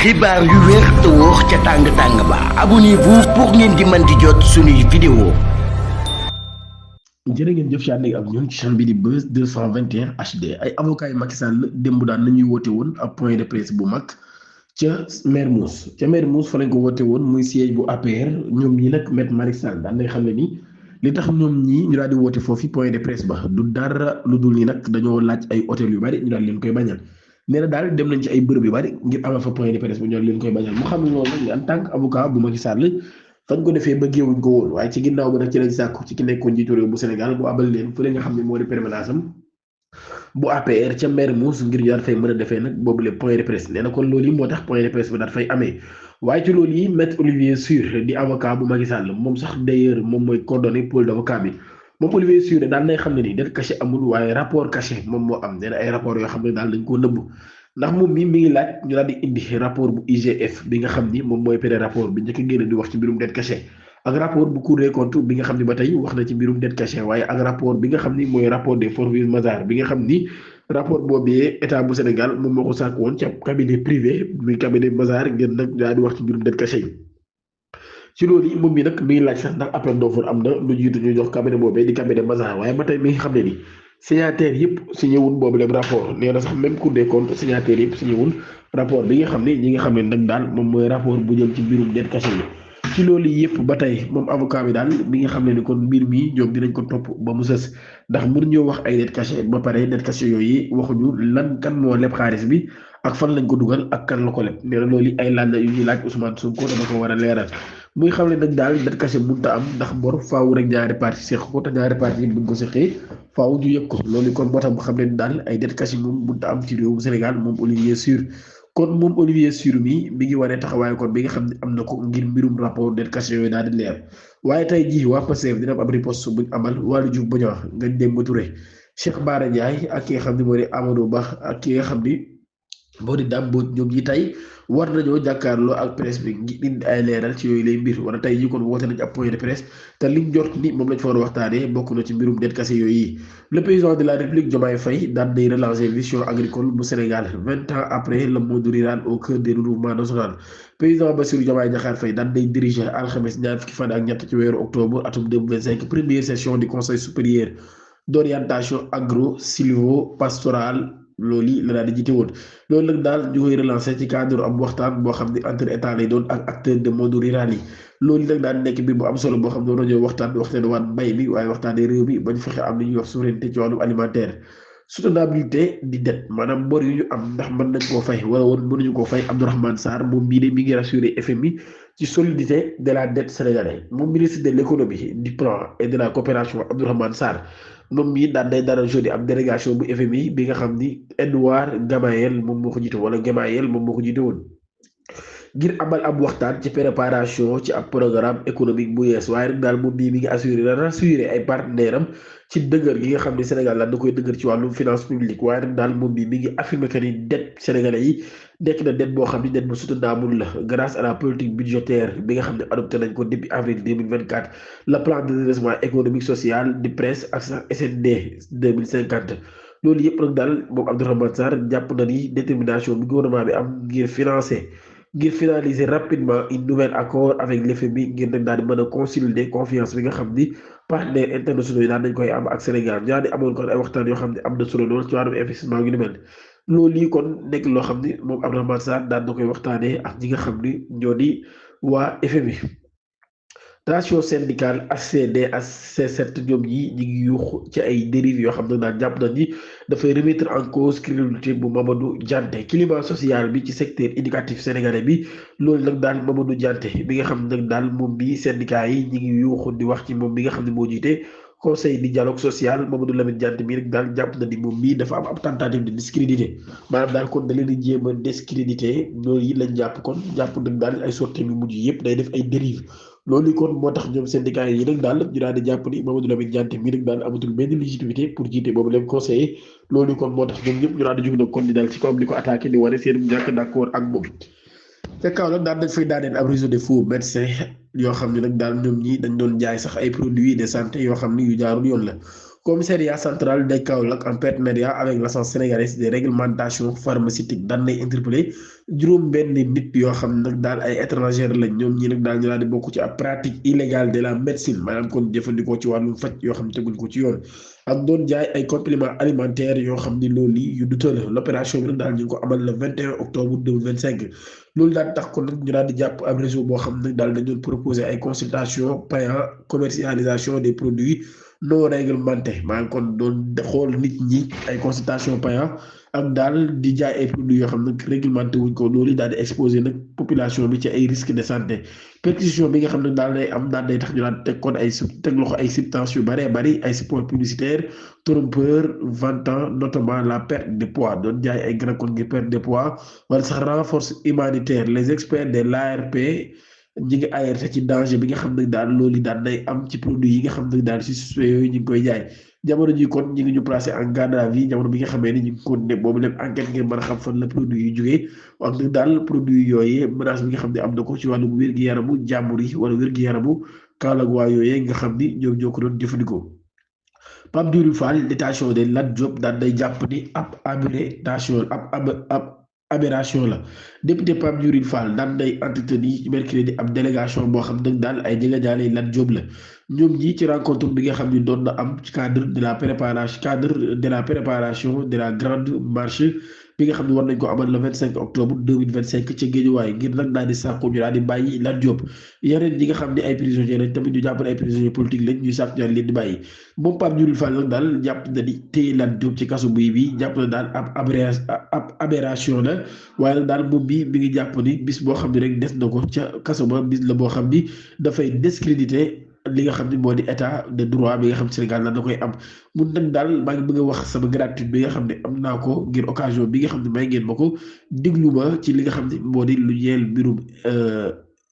xibaar yu wér te wóor ca tàng-tàng ba abonnez-vous pour ngeen di mën di jot suñuy vidéo. jërë ngeen jëf ci ànd ak ñun ci chaîne bi di Buzz 221 HD ay avocat yu Macky Sall démb daan nañuy woote woon ab point de presse bu mag ca Mermoz fa lañ ko woote woon muy siège bu APR ñoom ñi nag Maître Malick Sall daan nañ xam ne ni li tax ñoom ñii ñu daal di woote foofu point de presse ba du dara lu dul ni nag dañoo laaj ay hôtel yu bari ñu daal leen koy bañal nee na daal dem nañ ci ay bërëb yu bari ngir amal fa point de presse bu ñu leen koy bañal mu xam ne loolu nag en tant que avocat bu Macky Sall fañ ko defee bëggeewuñ ko woon waaye ci ginnaaw ba nag ci lañ sàkku ci ki nekkoon njiitu réew bu Sénégal bu abal leen fële nga xam ne moo di permanence am bu APR ca Mermoz ngir ñu daal fay mën a defee nag boobu le point de presse nee na kon loolu yi moo tax point de presse ba daal fay amee waaye ci loolu yi maître Olivier Sur di avocat bu Macky Sall moom sax d'ailleurs moom mooy coordonné pôle d'avocat bi moom Olivier Sur daal nay xam ne ni det caché amul waaye rapport caché moom moo am nee na ay rapport yoo xam ne daal dañ koo nëbb ndax moom mi ngi laaj ñu daal di indi rapport bu IGF bi nga xam ni moom mooy pré rapport bi njëkk a génn di wax ci mbirum dette cachée ak rapport bu Cour des comptes bi nga xam ni ba tey wax na ci mbirum dette cachée waaye ak rapport bi nga xam ni mooy rapport des forfaits Mazars bi nga xam ni rapport boobee état bu Sénégal moom moo ko sàkk woon ci ab cabinet privé muy cabinet Mazars ngeen nag daal di wax ci mbirum dette cachée yi ci loolu yi moom mi nag mi ngi laaj sax ndax appel d'offre am na lu jiitu ñu jox cabinet boobee di cabinet Mazars waaye ba tey mi ngi xam ne ni signataire yëpp signé wun boobu lépp rapport nee na sax même Cour des comptes signataire yëpp signé wun rapport bi nga xam ne ñi nga xam ne nag daal moom mooy rapport bu jëm ci mbirum dette cachée yi ci loolu yëpp ba tey moom avocat bi daal bi nga xam ne ni kon mbir mi ñoom dinañ ko topp ba mu sës ndax mënuñoo wax ay dette cachée ba pare dette cachée yooyu waxuñu lan kan moo leb xaalis bi ak fan lañ ko dugal ak kan la ko leb nee na loolu ay laaj la yu ñuy laaj Ousmane Sonko dama ko war a leeral muy xam ne nag daal dette cachée mënut a am ndax bor faaw rek ñaari parti seq ko te ñaari parti yëpp buñ ko seqee faaw ñu yëg ko loolu kon moo tax mu xam ne daal ay dette cachée moom mënut a am ci réewum Sénégal moom Olivier Sur kon moom Olivier Sur mi ngi waree taxawaay kon bi nga xam ne am na ko ngir mbirum rapport dette cachée yooyu daal di leer waaye tey jii waa Pastef dina am ab riposte buñ amal Waly Diouf Bodiang Ngagne Demba Touré Cheikh Bara Ndiaye ak ki nga xam ne moo di Amadou Ba ak ki nga xam ni moo di Dame Mbodj ñoom ñi tey war nañoo jàkkaarloo ak presse bi ngir indi ay leeral ci yooyu lay mbir wala tey jii kon woote nañ ab point de presse te liñ jot ni moom lañ fa war a waxtaanee bokk na ci mbirum dette cachée yooyu le président de la République Diomaye Faye daan day relancer vision agricole bu Sénégal 20 ans après le monde rural au cœur des renouvellements national président Bassirou Diomaye Diakhar Faye daan day diriger alxames ñaar fukki fan ak ñett ci weeru octobre atum 2025 première session du conseil supérieur d'orientation agro-sylvo-pastorale loolu la daal di jiite woon loolu nag daal ñu koy relancer ci cadre am waxtaan boo xam ne entre état lay doon ak acteur de monde rural yi loolu nag daal nekk bi bu am solo boo xam ne dañoo waxtaan waan mbay mi waaye waxtaanee réew mi bañ fexe am li ñuy wax souveraineté ci wàllum alimentaire soutenabilité di dette maanaam bor yu ñu am ndax mën nañ koo fay wala woon mënuñu koo fay Abdourahmane Sarr moom bii de mi ngi rassuré FMI ci solidité de la dette sénégalaise moom ministre de l'économie du plan et de la coopération Abdourahmane Sarr moom mii daan day dara jeudi ab délégation bu FMI bi nga xam ni Edouard Gamayel moom moo ko jiite wala Gamayel moom moo ko jiite woon ngir amal ab waxtaan ci préparation ci ab programme économique bu yees waaye rek daal moom bii mi ngi rassuré ay partenaires am ci dëgër gi nga xam ne Sénégal daal da koy dëgër ci wàllum finance publique waaye rek daal moom bii mi ngi affirmé que ni dette sénégalais yi nekk na dette boo xam ne dette bu soutenable la grâce à la politique budgétaire bi nga xam ne adopté nañ ko depuis avril 2024 le plan de redressement économique social di presse ak sax SND 2050 loolu yëpp nag daal moom Abdourahmane Sarr jàpp na ni détermination bi gouvernement bi am ngir finaliser rapidement une nouvelle accord avec l'FMI ngir nag daal di mën a consolider confiance bi nga xam ni partenaires internationaux yi daan nañ koy am ak Sénégal ñaar di amoon kon ay waxtaan yoo xam ne am na solo lool ci wàllum investissement yu ni mel loolu lii kon nekk loo xam ni moom Abdourahmane Sarr daan na koy waxtaanee ak ñi nga xam ni ñoo di waa FMI. tension syndicale HCD ak C7 ñoom ñi ngi yuux ci ay dérives yoo xam ne daal jàpp nañ ni dafay remettre en cause crédibilité bu Mamadou Dianté climat social bi ci secteur éducatif sénégalais bi loolu nag daal Mamadou Dianté bi nga xam ne nag daal moom bi syndicat yi ñi ngi yuuxu di wax ci moom bi nga xam ne moo jiite conseil di dialogue social Mamadou Lamine Dianté mii rek daal jàpp na ni moom mii dafa am ab tentative de discrédité maanaam daal kon da leen di jéem a discrédité loolu yi lañ jàpp kon jàpp nag daal ay sorties yu mujj yëpp day def ay dérives loolu kon moo tax ñoom syndicat yi nag daal ñu daal di jàpp ni Mamadou Lamine Dianté mii nag daal amatul benn légitimité pour jiite boobu leen conseiller loolu kon moo tax ñoom ñëpp ñu daal di jóg nag kon di daal ci kawam di ko attaqué di wane seen ñàkk d'accord ak moom ca kaw nag daal dañ fay daaneel ab réseau de faux médecins yoo xam ne nag daal ñoom ñi dañ doon jaay sax ay produits de santé yoo xam ne yu jaarul yoon la commissariat central de Kaolack en partenariat avec l'agence sénégalaise de réglementation pharmaceutique daan nay interpellé juróom benn nit yoo xam ne nag daal ay étranger lañ ñoom ñi nag daal ñu daal di bokk ci ab pratique illégale de la médecine maanaam kon jëfandikoo ci wàllum faj yoo xam ne teguñ ko ci yoon ak doon jaay ay compléments alimentaires yoo xam ni loolu yu dutal l'opération bi nag daal ñu ngi ko amal le 21 octobre 2025 loolu daal tax ko nag ñu daal di jàpp ab réseau boo xam ne daal dañ doon proposer ay consultation payant commercialisation des produits non réglementés maa ngi kon doon xool nit ñi ay consultation payant ak daal di jaay ay produits yoo xam ne réglementé wuñ ko loolu daal di exposé nag population bi ci ay risques de santé perquisition bi nga xam ne daal day am daal day tax ñu daan teg kon ay teg loxo ay substances yu bëree bëri ay support publicitaire trompeur vantant notamment la perte de poids doon jaay ay garab kon ngir perte de poids wala sax renforce humanitaire les experts de l'ARP ñi ngi alerté ci danger bi nga xam ne daal loolu daal day am ci produit yi nga xam ne daal si suspect yooyu ñu ngi koy jaay jamono ji kon ñi ngi ñu placé en garde à vue jamono bi nga xamee ni ñu ngi ko ne boobu lépp enquête ngeen mën a xam fan la produit yu jógee wax dëgg daal produit yooyee menace bi nga xam ne am na ko ci wàllu wér-gi-yaramu jàmbur yi wala wér-gi-yaramu Kaolack waa yooyee nga xam ni ñoom ñoo ko doon jëfandikoo Pape Djibril Fall détention de Lat Diop daal day jàpp ni ab aberration la député Pape Djibril Fall daan day entretenu mercredi ab délégation boo xam ne daal ay jegeñaale Lat Diop la ñoom ñi ci rencontre bi nga xam ne doon na am ci cadre de la préparation de la grande marche bi nga xam ne war nañ ko amal le 25 octobre 2025 ca Guédiawaye ngir nag daal di sàkku ñu daal di bàyyi Lat Diop yeneen ñi nga xam ne ay prisonniers lañ tamit ñu jàpp ne ay prisonniers politiques lañ ñuy sàkku ñaan leen di bàyyi moom Pape Djibril Fall nag daal jàpp na ni téye Lat Diop ci kaso bi jàpp na daal ab aberration la waaye nag daal moom bi mi ngi jàpp ni bis boo xam ne rek des na ko ca kaso ba bis la boo xam ni dafay discréditer li nga xam ne moo di état de droit bi nga xam ne Sénégal la da koy am mun nag daal maa ngi bëgg a wax sama gratuite bi nga xam ne am naa ko ngir occasion bi nga xam ne may ngeen ma ko diglu ma ci li nga xam ne moo di lu ñeel mbirum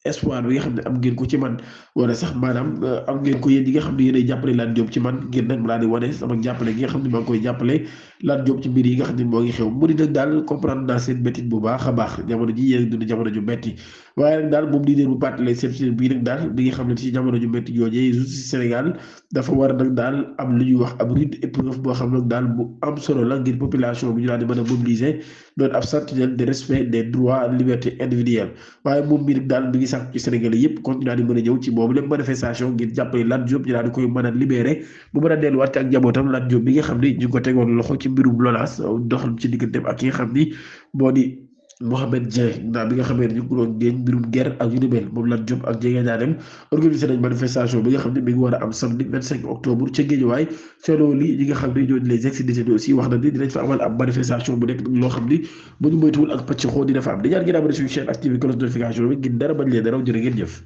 espoir bi nga xam ne am ngeen ko ci man wala sax maanaam am ngeen ko yéen ñi nga xam ne yéenay jàppale Lat Diop ci man ngir nag mu daal di wane sama jàppale gi nga xam ne maa ngi koy jàppale Lat Diop ci mbir yi nga xam ne moo ngi xew mu di nag daal comprendre naa seen métit bu baax a baax jamono ji yéen dund jamono ju metti waaye nag daal moom di leen bu pàttale seen bii nag daal bi nga xam ne ci jamono ju metti joojee justice Sénégal dafa war nag daal am lu ñuy wax ab rude épreuve boo xam nag daal bu am solo la ngir population bi ñu daal di mën a mobiliser doon ab sentinelle de respect des droits libertés individuelles waaye moom bii nag daal mi ngi sàkk ci Sénégalais yëpp kon ñu daal di mën a ñëw ci boobu lépp manifestation ngir jàppale Lat Diop ñu daal di koy mën a libéré bu mën a delluwaat ak njabootam Lat Diop bi nga xam ni ñu ngi ko tegoon loxo ci mbirum LONASE doxal ci digganteem ak ki nga xam ni moo di Mohamed Dieng bi nga xamee ne ñu ngi ko doon dénk mbirum guerre ak yu ni mel moom Lat Diop ak jege ñaa dem organisé nañ manifestation bi nga xam ne mi ngi war a am samedi 25 octobre ca Guédiawaye ca loolu ñi nga xam ne ñoo les ex-détenus aussi wax na ni dinañ fa amal ab manifestation bu nekk loo xam ni bu ñu moytuwul ak pàcc xoo dina fa am di ñaan ngeen abonné suñu chaîne active cloche notification bi ngir dara bañ leen daraw jërë ngeen jëf